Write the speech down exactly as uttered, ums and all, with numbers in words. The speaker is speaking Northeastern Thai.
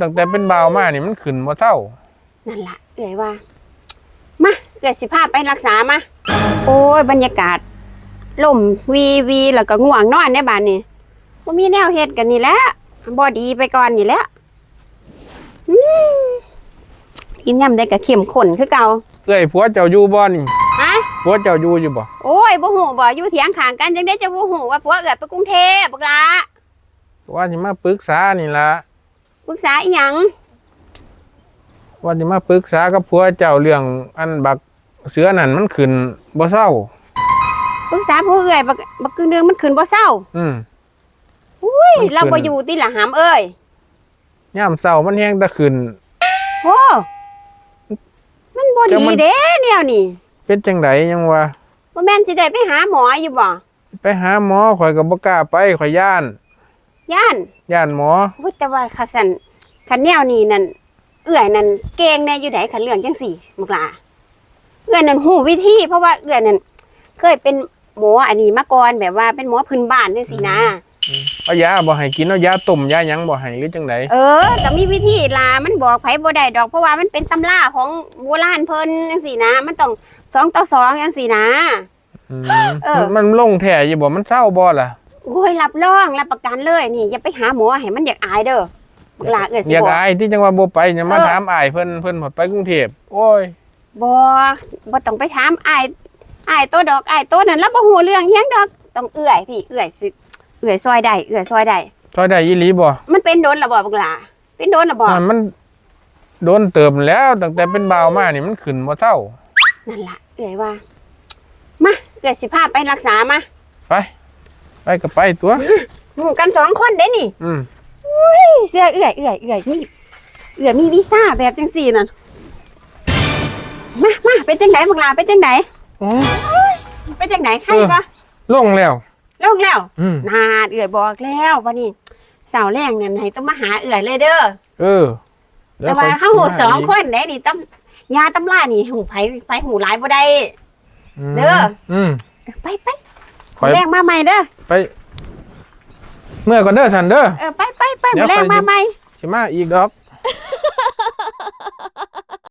ตั้งแต่เป็นบ่าวมานี่มันขึ้นบ่เซา นั่นล่ะเอื้อยว่า มา เอื้อยสิพาไปรักษามา โอ้ย บรรยากาศ ลมวีวี แล้วก็ง่วงนอนในบ้านนี่ บ่มีแนวเฮ็ดกันนี่แหละ บ่ดีไปก่อนนี่แหละ อืม กินยามใดก็เข้มข้นคือเก่า เอื้อย ผัวเจ้าอยู่บ่นี่ ฮะ ผัวเจ้าอยู่อยู่บ่ โอ้ย บ่ฮู้บ่ อยู่เถียงข้างกัน จั่งใด๋จะบ่ฮู้ว่าผัวเอื้อยไปกรุงเทพฯ บักหล่า ว่าสิมาปรึกษานี่ล่ะ ปรึกษาอีหยัง ว่าสิมาปรึกษากับผัวเจ้าเรื่องอันบักเสือนั่นมันขึ้นบ่เซา ปรึกษาผัวเอื้อย บัก บักกึ่งเดืองมันขึ้นบ่เซา อืม อุ้ย มันขึ้น ลาวบ่อยู่ติล่ะหำเอ้ย ยามเช้ามันแฮงแต่ขึ้น โอ้ มันบ่ดีเด้แนวนี้ เป็นจั่งใด๋ยังว่า บ่แม่นสิได้ไปหาหมออยู่บ่ ไปหาหมอข้อยก็บ่กล้าไป ข้อยย้าน ย้าน ย้านหมอ โอ้ย แต่ว่าคันซั้น คันแนวนี้นั่น เอื้อยนั่นเก่งแน่อยู่ได๋ คันเรื่องจั่งซี้ บักหล่า เอื้อยนั่นฮู้วิธี เพราะว่าเอื้อยนั่นเคยเป็นหมออันนี้มาก่อน แบบว่าเป็นหมอพื้นบ้านจั่งซี้นะ อืม เอายาบ่ให้กิน เอายาต้ม ยาหยังบ่ให้ หรือจั่งใด๋ เออ ก็มีวิธีล่ะ มันบอกไผบ่ได้ดอก เพราะว่ามันเป็นตำราของโบราณเพิ่นจั่งซี้นะ มันต้องสองต่อสองจั่งซี้นะ อืม เออ มัน มันลงแท้อยู่บ่ มันเซาบ่ล่ะ โอ้ย รับรอง รับประกันเลย นี่ อย่าไปหาหมอให้มันอยากอายเด้อ บักหล่า เอื้อยสิบอก อยากอายติ จั่งว่าบ่ไปเนี่ย มา เออ ถามอ้ายเพิ่น เพิ่นพาไปกรุงเทพฯ โอ้ย บ่ บ่ต้องไปถามอ้าย อ้ายโตดอก อ้ายโตนั่น ลาวบ่ฮู้เรื่องหยังดอก ต้องเอื้อยพี้ เอื้อยสิ เอื้อยซ่อยได้ เอื้อยซ่อยได้ ซ่อยได้อีหลีบ่ มันเป็นโดนแล้วบ่ บักหล่า เป็นโดนแล้วบ่ มัน มันโดนเติบแล้ว ตั้งแต่เป็นบ่าวมานี่มันขึ้นบ่เซา นั่นล่ะ เอื้อยว่า มา เอื้อยสิพาไปรักษามา ไป ไปก็ไปตั๊ว หมู่กันสองคนเด้นี่ อืม อุ้ย เชื่อเอื้อย เอื้อย เอื้อย มี เอื้อยมีวิชาแบบจั่งซี้นั่น มา มา เป็นจั่งใด๋ บักหล่า เป็นจั่งใด๋ อืม เป็นจั่งใด๋ ไข้บ่ เออ ลงแล้ว ลงแล้ว อืม นาน เอื้อยบอกแล้ว บัดนี้ เช้าแลงนั่นให้ต้องมาหาเอื้อยเลยเด้อ เออ แต่ว่าเฮาฮู้สองคนเด้นี่ ตำ ยาตำรานี่ฮู้ไผ ไผฮู้หลายบ่ได้ อืม เด้อ อืม ไป ไป ข้อย แลงมาใหม่เด้อ ไป เมือก่อนเด้อซั้นเด้อ เออ ไป ไป ไป เดี๋ยว มื้อแลงมาใหม่ สิมาอีกดอก